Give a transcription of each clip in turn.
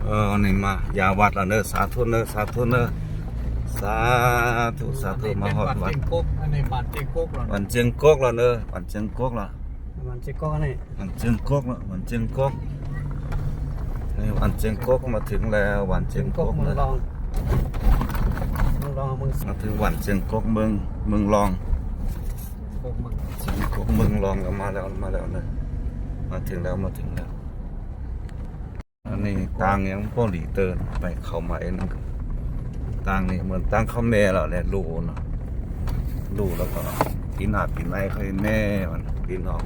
ເອີ ນີ້ມາຢາມວັດແລ້ວເດີ ສາທຸເດີ ສາທຸເດີ ສາທຸ ສາທຸ ມາຮອດວັດ ອັນນີ້ວັດເຈັງກົກ ອັນນີ້ວັດເຈັງກົກແລ້ວ ວັດເຈັງກົກແລ້ວເດີ ວັດເຈັງກົກແລ້ວ ວັດເຈັງກົກອັນນີ້ ວັດເຈັງກົກແລ້ວ ວັດເຈັງກົກ ນີ້ວັດເຈັງກົກ ມາເຖິງແລ້ວ ວັດເຈັງກົກ ເມືອງລອງ ເມືອງລອງ ມາເຖິງວັດເຈັງກົກ ເມືອງ ເມືອງລອງ ເມືອງ ເມືອງລອງ ແລ້ວ ມາແລ້ວ ມາແລ້ວເດີ ມາເຖິງແລ້ວ ມາເຖິງແລ້ວ. ອັນນີ້ຕ່າງຍັງບໍ່ດີເຕີ ໄປເຂົ້າມາເອງ ຕ່າງນີ້ເໝືອນຕ່າງເຂົ້າແມ່ແລ້ວແຫຼະ ຫຼູເນາະ ຫຼູແລ້ວກໍປີໜ້າປີໃໝ່ຄ່ອຍແມ່ມັນປີນອກ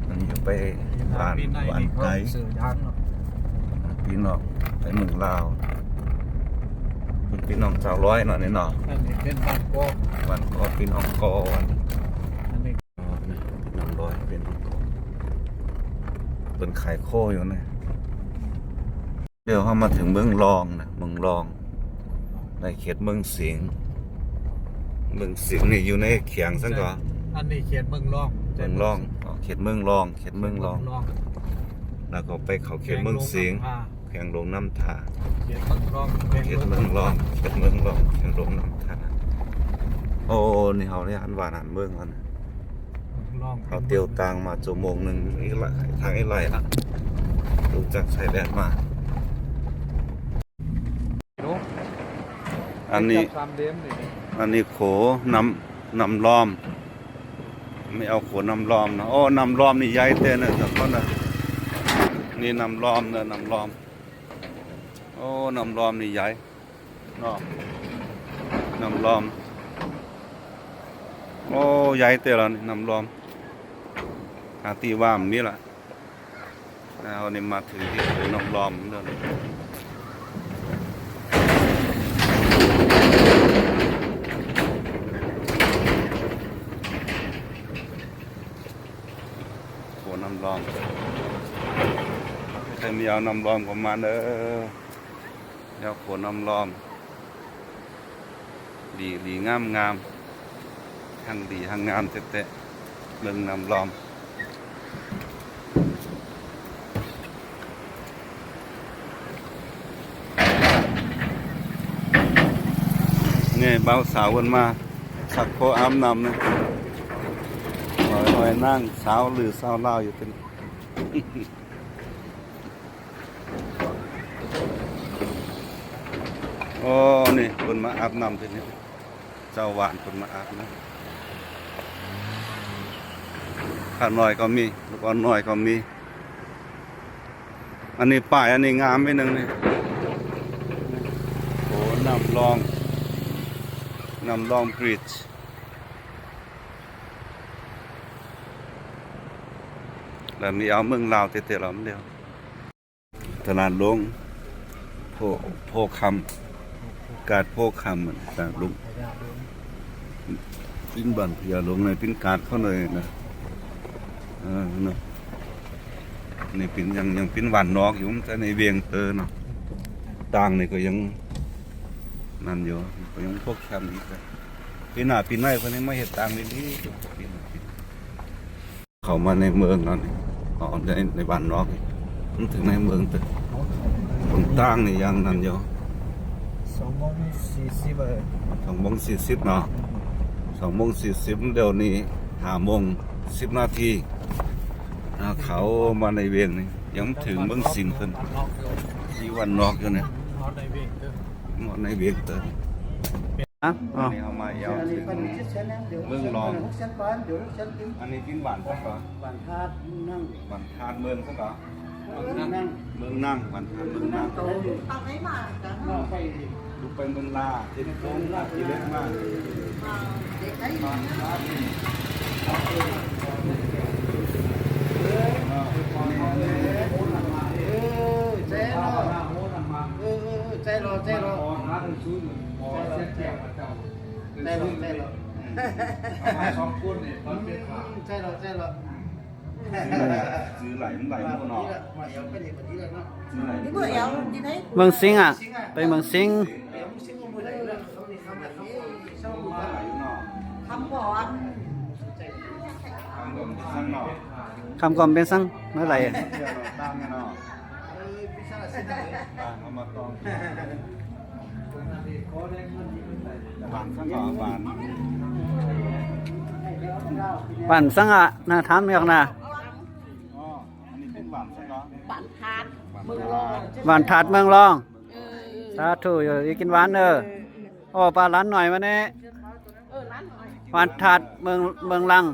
ມັນຢູ່ໄປບ້ານ ບ້ານໄກ ປີນອກໄປເມືອງລາວ ເປັນພີ່ນ້ອງຊາວລອຍເນາະ ນີ້ເນາະ ອັນນີ້ເປັນບ້ານກອ ບ້ານກອ ພີ່ນ້ອງກອ ອັນນີ້ ອໍ ເປັນນ້ຳລອຍ ເປັນ ເພິ່ນຂາຍໂຄຢູ່ນະ. ດຽວເຮົາມາເຖິງເມືອງລອງນະ ເມືອງລອງ ໃນເຂດເມືອງສິງ ເມືອງສິງນີ້ຢູ່ໃນແຂວງຊັ້ນກໍ ອັນນີ້ເຂດເມືອງລອງ ເມືອງລອງ ອໍ ເຂດເມືອງລອງ ເຂດເມືອງລອງ ເຂດເມືອງລອງ ແລ້ວກໍໄປເຂົ້າເຂດເມືອງສິງ ແຂວງຫຼວງນ້ຳທາ ເຂດເມືອງລອງ ເຂດເມືອງລອງ ເຂດເມືອງລອງ ແຂວງຫຼວງນ້ຳທາ. ໂອ້ ນີ້ເຮົານີ້ ອັນວ່ານັ້ນເມືອງຫັ້ນ ເຮົາຕຽວຕ່າງມາຊົ່ວໂມງໜຶ່ງ ອີກລະ ທາງອີກໄຫຼລະ ລົງຈາກຊາຍແດນມາ. ອັນນີ້ ອັນນີ້ໂຂນ້ຳ ນ້ຳລອມ ແມ່ນເອົາໂຂນ້ຳລອມນະ. ໂອ້ ນ້ຳລອມນີ້ໃຫຍ່ແທ້ນະ ເຈົ້າເຂົານະ. ນີ້ນ້ຳລອມເດີ ນ້ຳລອມ. ໂອ້ ນ້ຳລອມນີ້ໃຫຍ່ເນາະ ນ້ຳລອມ. ໂອ້ ໃຫຍ່ແທ້ລະນີ້ ນ້ຳລອມ ຫາທີ່ວ່າມັນມີລະ. ເຮົານີ້ມາເຖິງທີ່ໂຂນ້ຳລອມເດີ ໂຂນ້ຳລອມ. ໃຜມີເອົານ້ຳລອມກໍມາເດີ ແນວໂຂນ້ຳລອມ ດີໆ ງາມໆ ທັງດີທັງງາມແທ້ໆ ເບິ່ງນ້ຳລອມ. ນີ້ບ່າວສາວເພິ່ນມາຊັກພໍອາບນ້ຳນະ ໂອ້ຍ ນາງສາວຫຼືສາວລາວຢູ່ເປັນ ໂອ້ ນີ້ເພິ່ນມາອາບນ້ຳທີ່ນີ້ ເຈົ້າຫວານເພິ່ນມາອາບນ້ຳ ຂ້ານ້ອຍກໍມີ ລູກອ່ອນນ້ອຍກໍມີ. ອັນນີ້ປ້າຍ ອັນນີ້ງາມອີກໜຶ່ງນີ້ ໂອ້ ນ້ຳລອງ ນ້ຳລອງບຣິດ ແລ້ວມີເອົາເມືອງລາວແທ້ໆ ລຳດຽວ. ຕະຫຼາດຫຼວງໂພ ໂພຄຳ ກາດໂພຄຳ ຕະຫຼາດຫຼວງ ເປັນບ້ານພະຍາຫຼວງ ເປັນກາດເຂົາເລີຍນະ. ເອີ ເນາະ ນີ້ເປັນ ຍັງ ຍັງເປັນບ້ານນອກຢູ່ ແຕ່ໃນວຽງເຕີເນາະ ຕ່າງນີ້ກໍຍັງນັ້ນຢູ່ ກໍຍັງພວກແຄມອີກ. ປີໜ້າປີໃໝ່ເພິ່ນຍັງມາເຮັດຕ່າງນີ້ອີກ. ເຂົ້າມາໃນເມືອງແລ້ວນີ້ ເຂົ້າໃນ ໃນບ້ານນອກນີ້ ມັນເຖິງໃນເມືອງເຕີ ຄົນຕ່າງນີ້ຍັງນັ້ນຢູ່. ສອງໂມງສີ່ສິບ ເອີ ສອງໂມງສີ່ສິບເນາະ ສອງໂມງສີ່ສິບ ດຽວນີ້ຫ້າໂມງສິບນາທີ. ອ່າ ເຂົ້າມາໃນວຽງນີ້ ຍັງເຖິງເມືອງສິງເພິ່ນ ຢູ່ບ້ານນອກຢູ່ນີ້ ຮອດໃນວຽງເຕີ ຮອດໃນວຽງເຕີ. ອ່ະ ອໍ ອັນນີ້ເຮົາມາແອວເຖິງເມືອງລອງ ອັນນີ້ກິນຫວານເພິ່ນກໍ ບ້ານທາດເມືອງນັ່ງ ບ້ານທາດເມືອງຊັ້ນກໍ ເມືອງນັ່ງ ເມືອງນັ່ງ ບ້ານທາດເມືອງນັ່ງ. ລູກໄປເມືອງລາ ເຈັດໂມງ ຂີ່ລົດມາ. ເອີ ໃຈເນາະ ເອີ ເອີ ໃຈເນາະ ໃຈເນາະ. ແຕ່ລະ ແຕ່ລະ ອືມ ເອົາມາສອງຄົນນີ້ ຕອນເປັນພະ ອືມ ໃຊ່ລະ ໃຊ່ລະ ອືມ ຈື່ຫຼາຍ ມັນຫຼາຍໝູ່ເນາະ ເມືອງສິງອະ ໄປເມືອງສິງ ຄຳກ່ອນ ຄຳກ່ອນເປັນສັງ ແນວໃດ ຕ່າງກັນເນາະ. ຫວານສັງຫະ ຫວານ ຫວານສັງຫະນະ ຖາມຢອກນະ. ອໍ ອັນນີ້ເປັນຫວານສັງຫະ ຫວານທາດເມືອງລອງ ຫວານທາດເມືອງລອງ. ເອີ ສາທຸ ຢູ່ດີກິນຫວານເດີ. ໂອ້ ປາຫຼານໜ້ອຍມາແນ່. ເອີ ຫຼານໜ້ອຍ ຫວານທາດເມືອງ ເມືອງລັງ.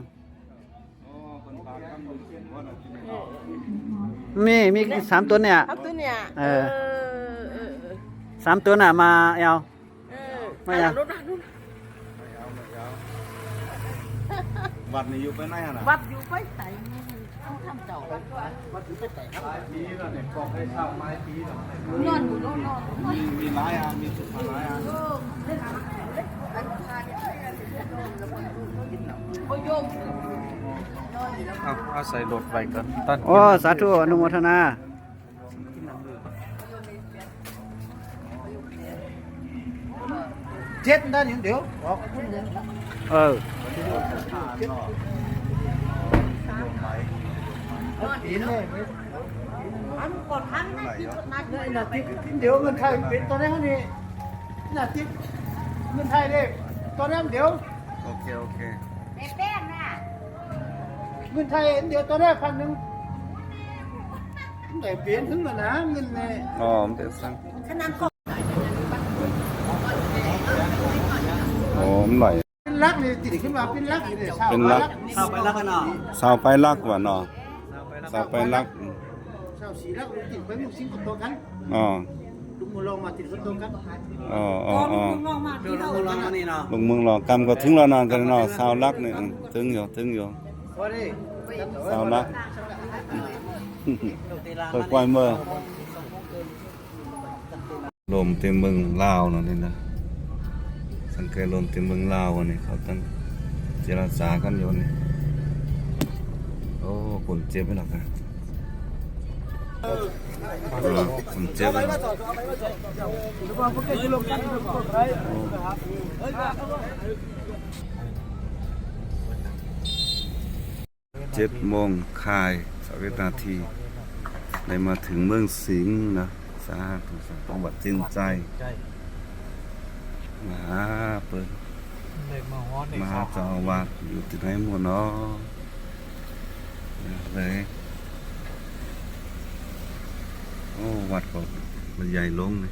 ມີ ມີສາມຕົວເນີ້ຍ ສາມຕົວເນີ້ຍ. ເອີ ເອີ ເອີ ເອີ ສາມຕົວນະ ມາແອວ ເອີ ມາແອວ. ວັດນີ້ຢູ່ໄປໃນຫັ້ນນະ ວັດຢູ່ໄປໃສ? ເຂົາທຳເຈົ້າ ວັດຢູ່ໄປໃສ? ນອນຢູ່ ນອນ ນອນ ມີ ມີຫຼາຍອັນ ມີສຸດຫຼາຍອັນ. ເອົາ ເອົາໃສ່ລົດໄວ້ກ່ອນ. ໂອ້ ສາທຸ ອະນຸໂມທະນາ. ເຈັດ ໄດ້ ດຽວ ອອກ ເອີ ອັນກ່ອນ ອັນນັ້ນຕິດ ດຽວເງິນໄທເປັນຕົວໃດເຮົານີ້ ນະ ຕິດເງິນໄທເດ້ ຕົວນັ້ນ ດຽວ. ໂອເຄ ໂອເຄ ແມ່ແປ້ງນະ ເງິນໄທ ດຽວ ຕົວໃດ ພັນໜຶ່ງ ໄດ້ເປັນຫຶງລະນະ ເງິນແມ່. ອໍ ມັນເປັນສັງ ຂະໜາດ ໂອ້ ມັນຫຼາຍ ເປັນຫຼັກນີ້ ຕິດຂຶ້ນມາເປັນຫຼັກນີ້ເດ້ ເປັນຫຼັກ ຊາວໄປຫຼັກເນາະ ຊາວໄປຫຼັກວ່າເນາະ ຊາວໄປຫຼັກ ຊາວສີ່ຫຼັກ ຕິດໄປໝູ່ຊິງກໍຕົວກັນ. ອໍ ລຸງເມືອງລອງມາຕິດກໍຕົວກັນ. ອໍ ອໍ ອໍ ລຸງເມືອງລອງມາຕິດ ລຸງເມືອງລອງມານີ້ເນາະ ລຸງເມືອງລອງ ກຳກໍເຖິງແລ້ວນະ ກັນເນາະ ຊາວຫຼັກນີ້ ອື ເຖິງຢູ່ ເຖິງຢູ່ ຊາວຫຼັກ ຄ່ອຍໆເມືອ. ລົມແຕ່ເມືອງລາວເນາະນີ້ນະ ສັງເກດລົມແຕ່ເມືອງລາວ ອັນນີ້ເຂົາຕັ້ງເຈລະຈາກັນຢູ່ນີ້. ໂອ້ ຄົນເຈັບໄປແລ້ວກະ ເອີ ຄົນເຈັບໄປແລ້ວ ເຈັດໂມງຄ່າຍຊາວເອັດນາທີ ໄດ້ມາເຖິງເມືອງສິງນະ ສາທຸ ຈັງຫວັດຈຽງໄຈ ມາຫາເພິ່ນ ມາຫາເຈົ້າອາວາດຢູ່ທີ່ໃດໝູ່ເນາະ ເລີຍ. ໂອ້ ວັດກໍໃຫຍ່ລົງນີ້.